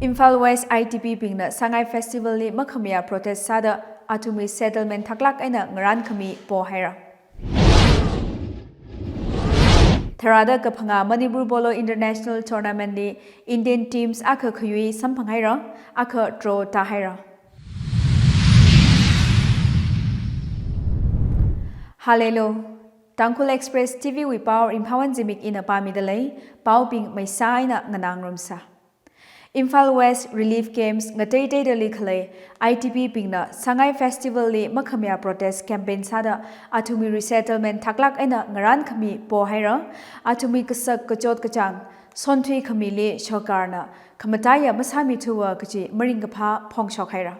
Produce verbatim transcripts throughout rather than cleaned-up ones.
Imphal West I D P bingna Sangai Festival li makhamayā protest sāda athumwui settlement thaklāk eina ngarān khami pohaira. Tharāda kaphangā Manipur Polo International Tournament li Indian teams akha khayui samphanghaira, akha draw tāhaira. Hallelujah. Tangkhul Express T V wui pao Ringphāwon Zimik ina pāmida lei, paobing maisā eina nganā ngarumsa. Imphal West Relief Camps ngateiteidali khalei I D P bingna Sangai Festival li makhamayā protest campaign sāda athumwui resettlement thaklāk eina ngarān khami pohaira, athumwui kasak kachot kachāng sonthui khamili sorkarna khamataiya masāmithuwa kaji maringkaphā phongshokhaira.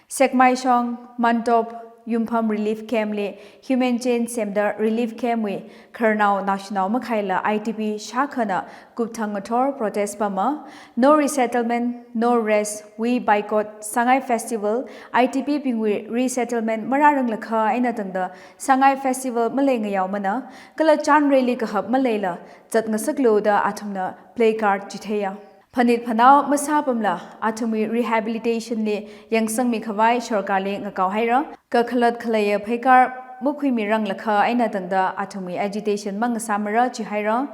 Sekmai shong Mantop Yumpham Relief Camp li human chain semda relief camp wui khararnao naoshinao makhaila I D P shākhana kupthang ngathor protest pama, "No resettlement, no rest, we boycott Sangai Festival, I D P bingwui resettlement marāranglakha eina tangda Sangai Festival maleingayaomana, kala chānreili kahap maleila zatngasaklu" da athumna placard chitheiya. Phanit phanao masāpamla athumwui rehabilitation li yangsangmi khavai sorkarli ngakaohaira, kakhalat khaleiya pheikar makhuimiranglakha eina tangda athumwui agitation mangasāmara jihaira.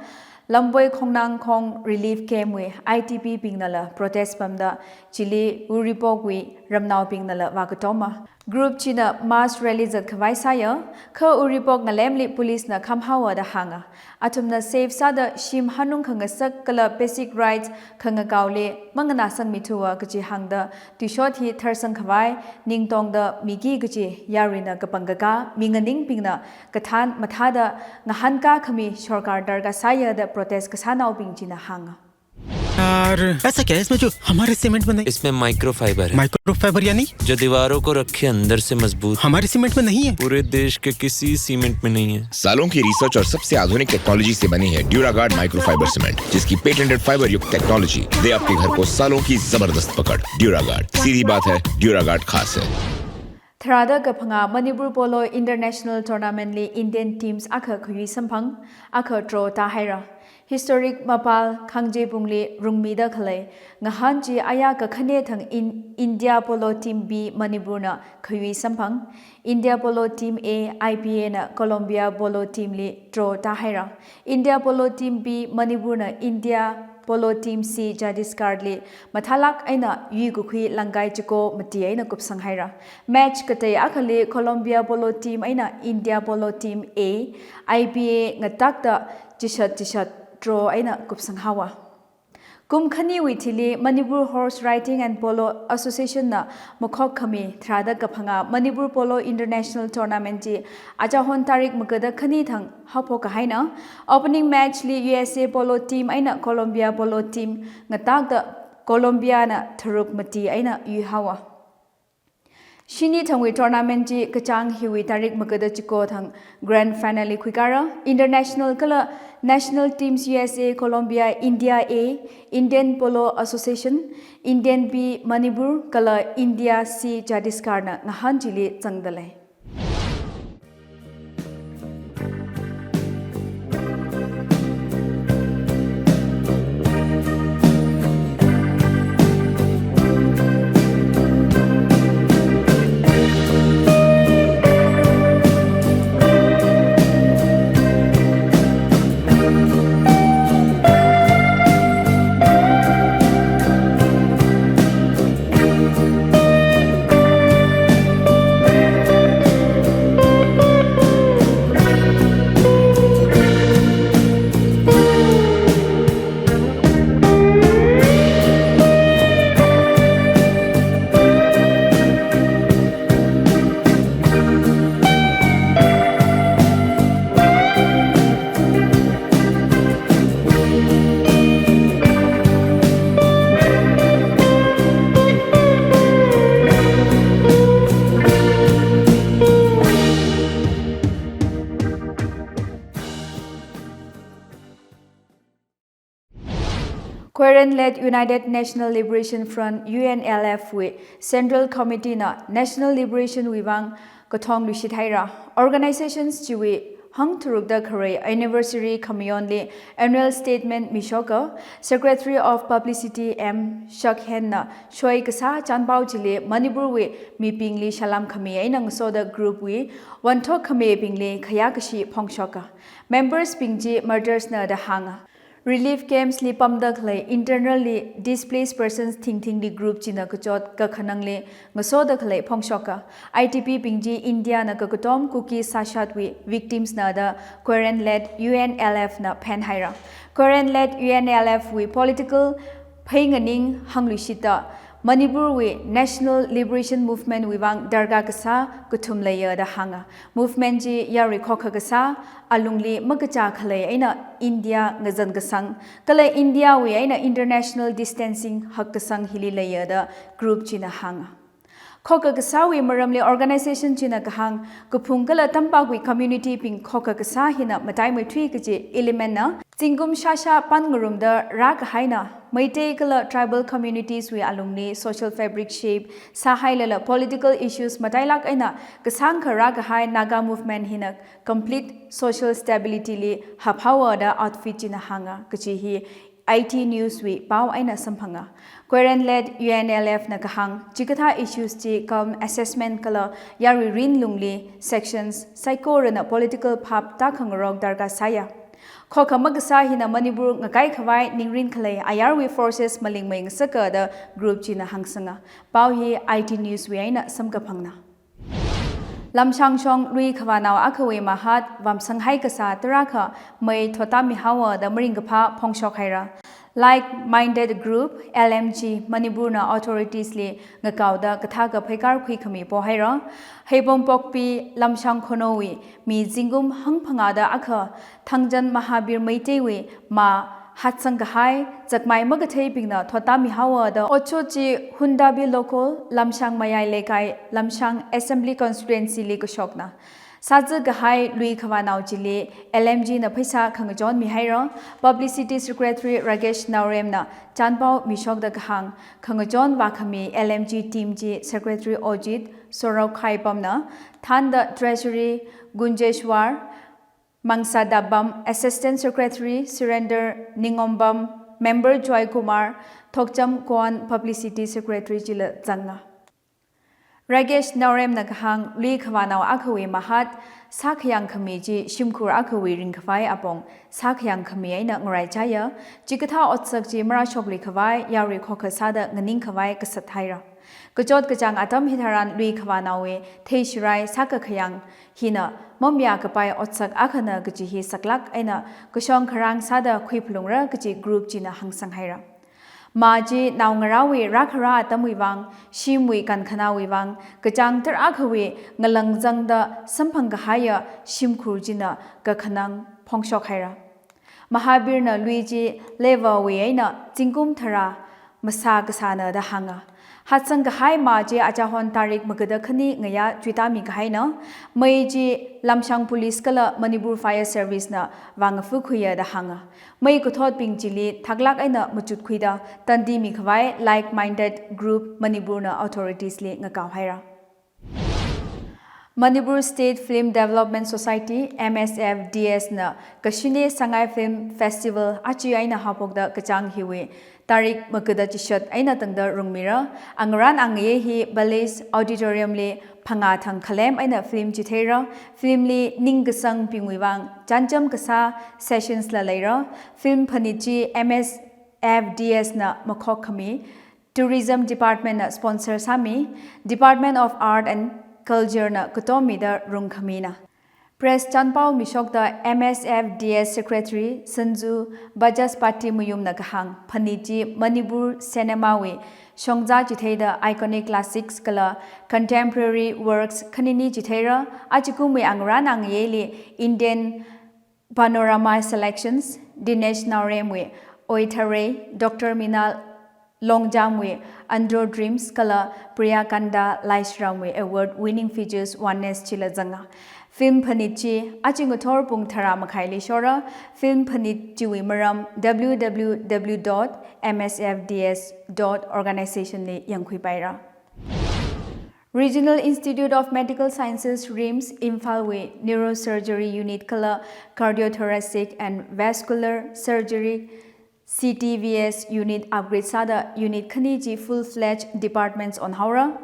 Lamboi Khongnang Khong Relief Camp wui I D P bingnala protest pamda chili Uripok wui ramnaobingnala vākatoma. Group china mass rally zat khavai sāya, kha Uripok ngalemli police na khamhaowa da hānga. Athumna safe sāda shim hanung khangasak kala basic rights khangakaoli manganāsangmithuwa kaji hāngda tuishot hi tharsang khavai ningtongda miki kaji yaruina kapangkakā minganingbingna kathān mathāda ngahānkā khami sorkar darkar sāya da protest kasānaobing china hānga. यार, ऐसा क्या है इसमें जो हमारे सीमेंट में नहीं? इसमें माइक्रोफाइबर है। माइक्रोफाइबर यानी? जो दीवारों को रखे अंदर से मजबूत। हमारे सीमेंट में नहीं है। पूरे देश के किसी सीमेंट में नहीं है। सालों की रिसर्च और सबसे आधुनिक टेक्नोलॉजी से बनी है ड्यूरागार्ड माइक्रोफाइबर सीमेंट, जिसकी पेटेंटेड फाइबर युक्त टेक्नोलॉजी दे आपके घर को सालों की जबरदस्त पकड़। ड्यूरागार्ड, सीधी बात है, ड्यूरागार्ड खास है। Tharāda kaphangā Manipur Polo International Tournament li Indian teams akha khayui samphang, akha draw tāhaira. Historic mapal Khangjebungli rungmida khalei ngahān chi aya kakhane thang in India Polo Team B Manipur na khayui samphang, India Polo Team A, I P A na Colombia Polo Team li draw tāhaira. India Polo Team B Manipur na India Polo Team C Chhattisgarh li mathālāk eina yuikakhui langkai chiko mati eina kupsanghaira. Match katei akhali Colombia Polo Team eina India Polo Team A, I P A ngatakta chishat chishat draw eina kupsanghaowa. Kum khaniwui thili Manipur Horse Riding and Polo Association na makhok khami tharāda kaphangā Manipur Polo International Tournament chi achahon tarik magada khani thang haophok kahaina. Opening match li U S A Polo Team eina Colombia Polo Team ngatakta Colombia na tharuk mati eina yuihaowa. Shini thangwui tournament chi kachāng hiwui tarik magada chiko thang grand final li khuikara. International kala national teams U S A, Colombia, India A, Indian Polo Association, Indian B Manipur kala India C Chhattisgarh na ngahān chili zangda lei. Khoiren-led United National Liberation Front, U N L F wui Central Committee na National Liberation wui vang kathong luishit haira. Organizations chiwui hangtharukda kharei anniversary khamayonli annual statement mishoka. Secretary of Publicity M Shakhenna shoi kasā chānpao chili Manipurwui mibingli salam khami eina ngasoda group wui wanthok khamibingli khayā kashi phongshoka. Members bing chi martyrs na da hānga. Relief camps li pamda khalei internally displaced persons thingthingli group china kachot kakhanangli ngasoda khalei phongshoka. I D P bing chi India na kakatom Kuki sāshatwui victims na da Karen led U N L F na phenhaira. Karen led U N L F wui political phei nganing hāngluishita Manipurwui National Liberation Movement wui vang darkar kasā kathum leiya da hānga. Movement chi yarui khokha kasā, alungli makachā khalei eina India ngazan kasang, kala India wui eina international distancing hak kasang hili leiya da group china hānga. Khokha kasāwui maramli organization china kahāng, kaphung kala tampakwui community bing khokha kasā hina mataimeithui kaji element na, zingkum shāshā pan ngarumda rākahaina, Meitei kala tribal communities wui alungli social fabric shape sāhailala political issues matailak eina kasāngkha rākahai Naga movement hina complete social stability li haphaowa da outfit china hānga kaji hi I T News wui pao eina samphanga. Karen led U N L F na kahāng, chikathā issues chi calm assessment kala yarui rin lungli sections saikorana political phap tākhangarok darkar sāya. Khokha makasā hina Manipur ngakai khavai ningrin khalei ayarwui forces malingmei ngasaka da group china hāngsanga. Pao hi I T News wui eina samkaphangna. Lamshang shong lui khavānao akhawui mahāt vamsanghai kasā tarākha mei thotami haowa da maringkaphā phongshok haira. Like-minded group, L M G, Manipur na authorities li ngakaoda kathākha pheikar khuikhami pohaira. Heibong Pokpi Lamshang Khonowui mi zingkum hangphangāda akha Thangjan Mahabir Meiteiwui mā hatsang kahai, zakmai makatheibingna thotami haowa da otshot chi Hundabi Local, Lamshang Mayai Leikai, Lamshang Assembly Constituency li kashokna. Sāzā kahai lui khavānao chili L M G na pheisā khangachon mihaira. Publicity Secretary Rakesh Naorem na chānpao mishokda kahāng, khangachon vākhami L M G team chi Secretary Ojit Sorok Khaipam na, thānda Treasury Gunjeshwar, Mangsa Dabam, Assistant Secretary Surrender Ningombam, Member Joy Kumar, Thokcham Koan Publicity Secretary chila zanga. Rakesh Naorem na kahāng, lui khavānao akhawui mahāt sākhayang khami chi shimkhur akhawui ringkhavai apong sākhayang khami eina ngaraichaya. Chikathā otsak chi marāshokli khavai yarui khokha sāda nganing khavai kasat haira. Kachot kachāng atam hitharan lui khavānaowui theishirai sākakhayang hina mamayā kapai otsak akhana kaji hi saklak eina kashong kharang sāda khuiphalungra kaji group china hāngsang haira. Mā chi naongarāwui rākharā atamwui vang, shimwui kankhanāwui vang, kachāng tarākhawui ngalangzangda samphang kahaiya shimkhur china kakhanang phongshok haira. Mahabir na lui chi level wui eina zingkum tharā masā kasāna da hānga. Hatsang kahai mā chi achahon tarik magada khani ngayā chuitāmi kahaina. Mei chi Lamshang Police kala Manipur Fire Service na vāngafukhuiya da hānga. Mei kathotbing chili thaklak eina machutkhuida tandi mikhavai Like-Minded Group Manipur na authorities li ngakao haira. Manipur State Film Development Society, M S F D S na Kashine Sangai Film Festival achi eina haophokda kachāng hiwui tarik magada chishat eina tangda rungmira. Angarān angayei hi Palace Auditorium li phangā thang khalem eina film chitheira. Film li ningkasangbingwui vang chānjam kasā sessions la leira. Film phanit chi M S F D S na makhok khami, Tourism Department na sponsor sāmi, Department of Art and Culture na katom mida rung khamina. Press chānpao mishokda M S F D S Secretary Sanju Bajaspati Mayum na kahāng, phanit chi Manipur cinema wui shongza chitheida iconic classics kala contemporary works khanini chitheira. Achikumwui angarān angayeili Indian Panorama Selections, Dinesh Naoremwui Oi Tharei, Doctor Mina Longjamwui Andro Dreams kala Priya Kanda Laishramwui award winning features Oneness chila zanga. Film phanit chi achi ngathor pung tharā makhaili shora. Film phanit chiwui maram W W W dot M S F D S dot organization li yangkhuipaira. Regional Institute of Medical Sciences, RIMS, Imphal wui Neurosurgery Unit kala Cardiothoracic and Vascular Surgery, C T V S, unit upgrade sāda unit khani chi full-fledged departments onhaora.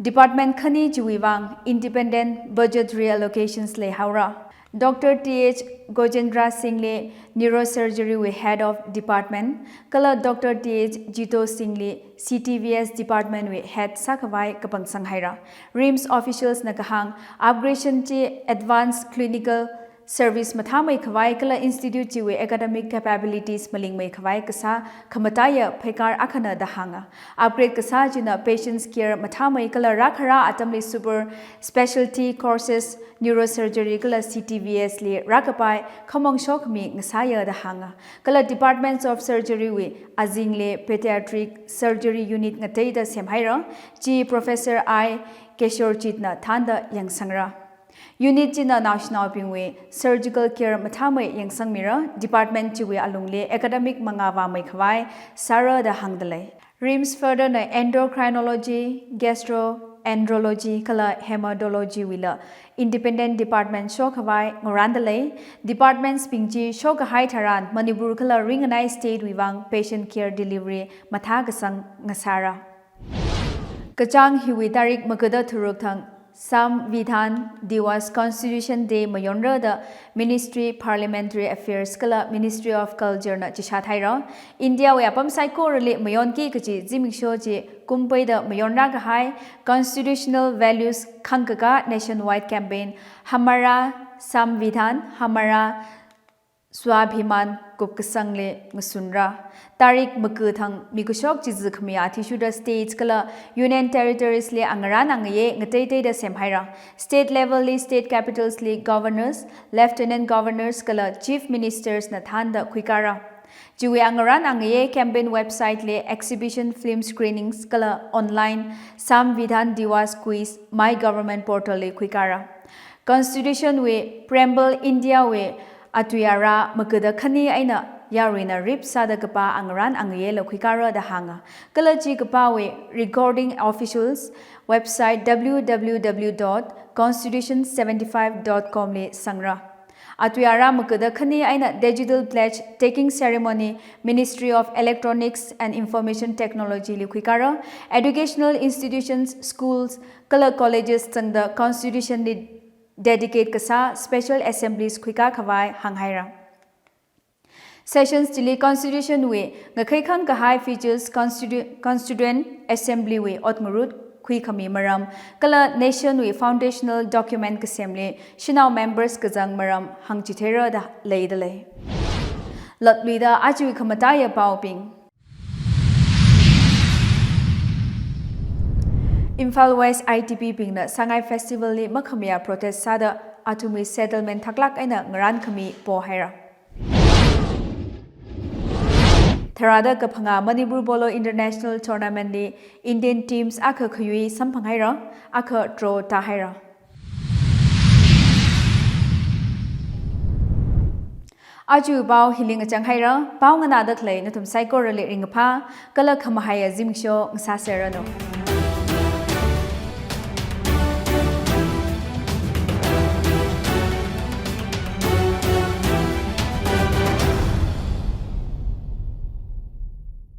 Department khani chiwui vang independent budget reallocations leihaora. Doctor T H Gojendra Singh li Neurosurgery wui Head of Department, kala Doctor T H Jito Singh li C T V S Department wui Head sākhavai kapangsang haira. RIMS officials na kahāng, upgradation chi advanced clinical service mathāmeikhavai kala institute chiwui academic capabilities malingmeikhavai kasā khamataiya pheikar akhana da hānga. Upgrade kasā china patients care mathāmei kala rākhara atamli super specialty courses, neurosurgery kala C T V S li rākapai khamong shokmi ngasāya da hānga. Kala Departments of Surgery wui azingli pediatric surgery unit ngateida semhaira, chi Professor I Keshorjit na thānda yangsangra. Unit china naoshinaobingwui surgical care mathāmei yangsangmira, department chiwui alungli academic mangā vāmeikhavai sāra da hāngdalei. RIMS further na endocrinology, gastroenterology kala hematology wuila independent department shokhavai ngurāndalei. Departments bing chi shokahai tharan Manipur kala ringanai state wui vang patient care delivery mathākasang ngasāra. Kachāng hiwui tarik magada tharuk thang Samvidhan Diwas, Constitution Day mayonra da Ministry Parliamentary Affairs kala Ministry of Culture na chishat haira. India wui apam saikorali mayonki kachi zimiksho chi kumpeida mayonra kahai constitutional values khangkaka nationwide campaign Hamara Samvidhan, Hamara Swabhiman kupkasangli ngasunra. Tarik maga thang mikashok chizi khami athishurda states kala union territories li angarān angayei ngateiteida semhaira. State level li state capitals li governors, lieutenant governors kala chief ministers na thānda khuikara. Chiwui angarān angayei campaign website li exhibition film screenings kala online Samvidhan Diwas quiz My Government portal li khuikara. Constitution wui preamble India wui atui ara magada khani eina yaruina rip sāda kapā angarān angayeila khuikara da hānga. Kala chi kapāwui recording officials website W W W dot constitution seventy five dot com li sangra. Atui ara magada khani eina digital pledge taking ceremony Ministry of Electronics and Information Technology li khuikara. Educational institutions, schools kala colleges zangda Constitution li dedicate kasā special assemblies khuikakhavai hānghaira. Sessions chili Constitution wui ngakheikhang kahai features, constitu-, Constituent Assembly wui ot ngarut khuikhami maram kala nation wui foundational document kasemli shanao members kazang maram hāngchitheira da leidalei. Latluida ajawui khamataiya paobing. Imphal West I D P bingna Sangai Festival li makhamiya protest sāda athumwui settlement thaklāk eina ngarānkhami pohaira. Tharāda kaphangā Manipur Polo International Tournament li Indian teams akha khayui samphang haira, akha draw tāhaira. Aja pao hili ngachang haira, pao nganāda khalei nathum saikorali ringkaphā kala khamahaiya zimiksho ngasāserranu.